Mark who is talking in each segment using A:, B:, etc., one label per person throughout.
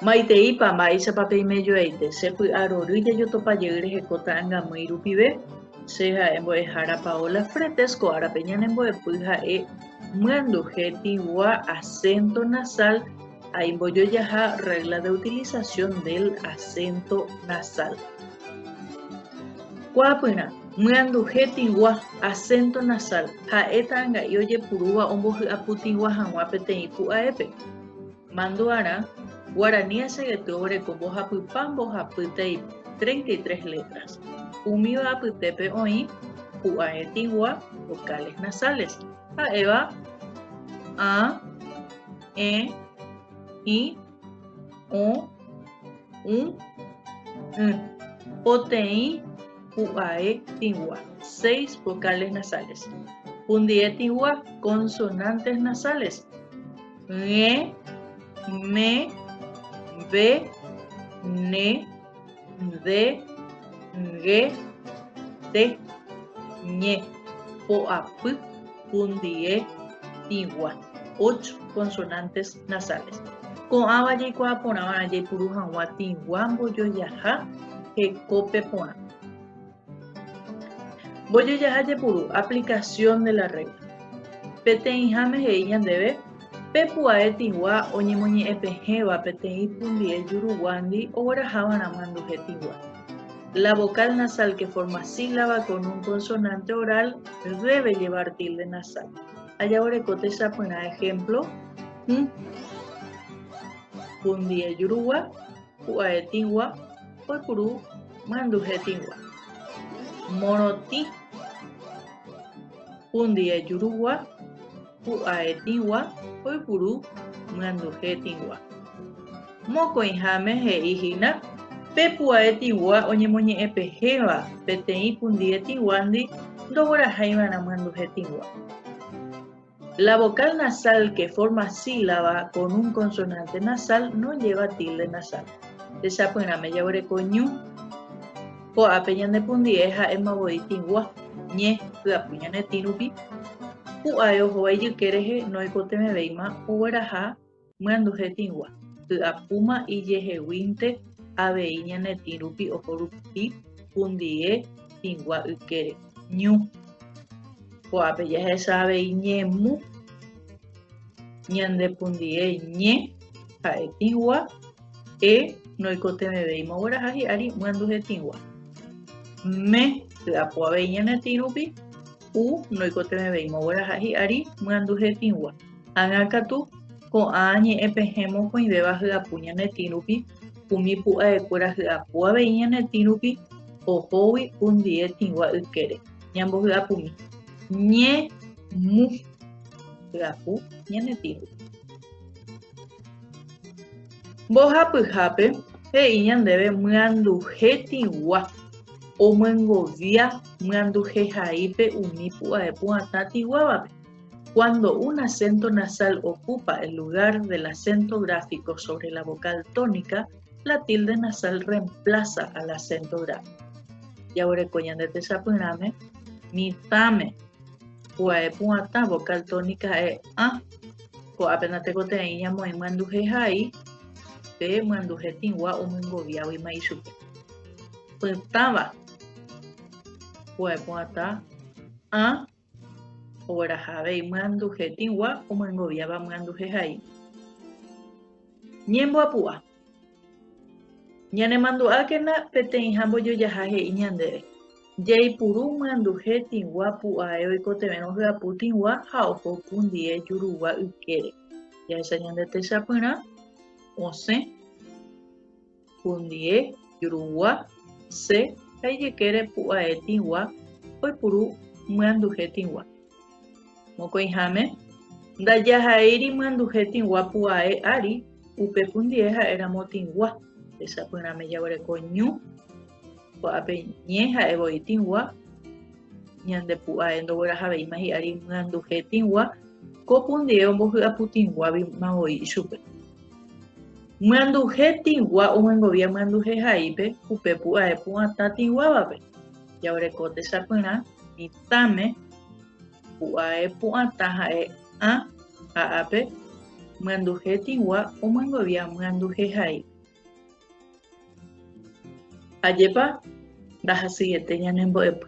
A: Maiteípa, mba'éichapa peimejoaite, che py'a rory jajotopa jey rehe ko ta'angamýi rupive. Che ha'e mbo'ehára Paola Fretes, ko árape ñane mbo'epy ha'e myanduhe tĩgua acento nasal ha imbojojaha regla de utilización del acento nasal. Kuaapyrã, myanduhe tĩgua acento nasal ha'e ta'anga'i ojepurúva ombohy'apu tĩgua hag̃ua peteĩ pu'aépe. Mandu'arã, guarani asegety oguereko mbohapypa mbohapy 33 letras. Umíva apytépe oĩ pu'ae tĩgua, vocales nasales, ha'éva ã, ẽ, ĩ, õ, ũ, ỹ. Poteĩ pu'ae tĩgua, seis vocales nasales. Pundie tĩgua, consonantes nasales. Ẽ, me, ve, ne, nde, nge, te, ñe. Poapy pundie tĩgua, ocho consonantes nasales. Ko'ãva jaikuaa porãva'erã jaipuru hag̃ua tĩgua mbojojaha hekópe porã. Mbojojaha jepuru, aplicación de la regla. Peteĩháme he'i ñandéve, pe pu'ae tĩgua oñemoñe'ẽpehẽva peteĩ pundie juruguándi oguerahava'erã myanduhe tĩgua. La vocal nasal que forma sílaba con un consonante oral debe llevar tilde nasal. Ha jaguereko techapyrã ejemplo, hũ, pundie jurugua, Pu'ae tĩgua oipuru myanduhe tĩgua. Morotĩ, pundie jurugua, pu'ae tĩgua oipuru myanduhe tĩgua. Mokõiháme he'i hína pe pu'ae tĩgua oñemoñe'ẽpehẽva peteĩ pundie tĩguándi ndogueraháiva'erã myanduhe tĩgua. La vocal nasal que forma sílaba con un consonante nasal no lleva tilde nasal. Techapyrãme jaguereko ñu. Ko'ápe ñane pundie ha'éma voi tĩgua, ñe, hyapu ñane tĩ rupi. Pu'ae ohóva ijyke rehe noikotevẽvéima ogueraha myanduhe tĩgua. Hy'apúma ijeheguínte avei ñane tĩ rupi oho rupi pundie tĩgua ykére. Ñu. Ko'ápe jahecha avei ñemu. Ñande pundie ñe ha'e tĩgua, e noikotevẽvéima ogueraha hi'ári myanduhe tĩgua. Me hyapu avei ñane tĩ rupi, u noikotevẽvéima ogueraha hi'ári myanduhe tĩgua. Ág̃a katu, ko'ã ñe'ẽpehẽ mokõivéva hyapu ñane tĩ rupi, umi pu'aekuéra hyapu avei ñane tĩ rupi, ohógui pundie tĩgua ykére. Ñambohyapumi. Ñe, mu. Hyapu ñane tĩ rupi. Mbohapyhápe he'i ñandéve myanduhe tĩgua omyengovia myanduhehaípe umi pu'ae pu'atã tĩguávape. Cuando un acento nasal ocupa el lugar del acento gráfico sobre la vocal tónica, la tilde nasal reemplaza al acento gráfico. Jaguereko ñande techapyrãme, mitãme, pu'ae pu'atã, vocal tónica ha'e ã, ko'ápe natekotevẽi ñamoĩ myanduhe hai, pe myanduhe tĩgua omyengoviáguima ichupe. Pytãva, pu'ae pu'atã, ã, Ogueraha avei myanduhe tĩgua omyengoviáva myanduhe hai. Ñemboapu'a. Ñanemandu'ákena peteĩha mbojojaha he'i ñandéve, Jaipuru myanduhe tĩgua pu'ae oikotevẽrõ hyapu tĩgua ha oho pundie jurugua ykére. Jahecha ñande techapyrã osẽ pundie jurugua se ha ijykére pu'ae tĩgua oipuru myanduhe tĩgua. Mokõiháme, ndajahaíri myanduhe tĩgua pu'ae ári, upe pundie ha'éramo tĩgua. Techapyrãme jaguereko ñu, ko'ápe ñe ha'e voi tĩgua, ñande pu'ae ndoguerahavéima hi'ári myanduhe tĩgua, ko pundie ombohy'apu tĩguávima voi ichupe. Myanduhe tĩgua omyengovia myanduhe haípe upe pu'ae pu'atã tĩguávape. Jaguereko techapyrã mitãme, pu'ae pu'atã ha'e ã ha ápe. Myanduhe tĩgua omyengovia myanduhe hai. Ajépa ndahasyiete ñanembo'epy.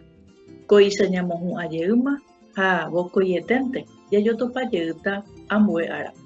A: Kóicha ñamohu'ã jeýma ha vokoieténte jajotopa jeýta ambue árape.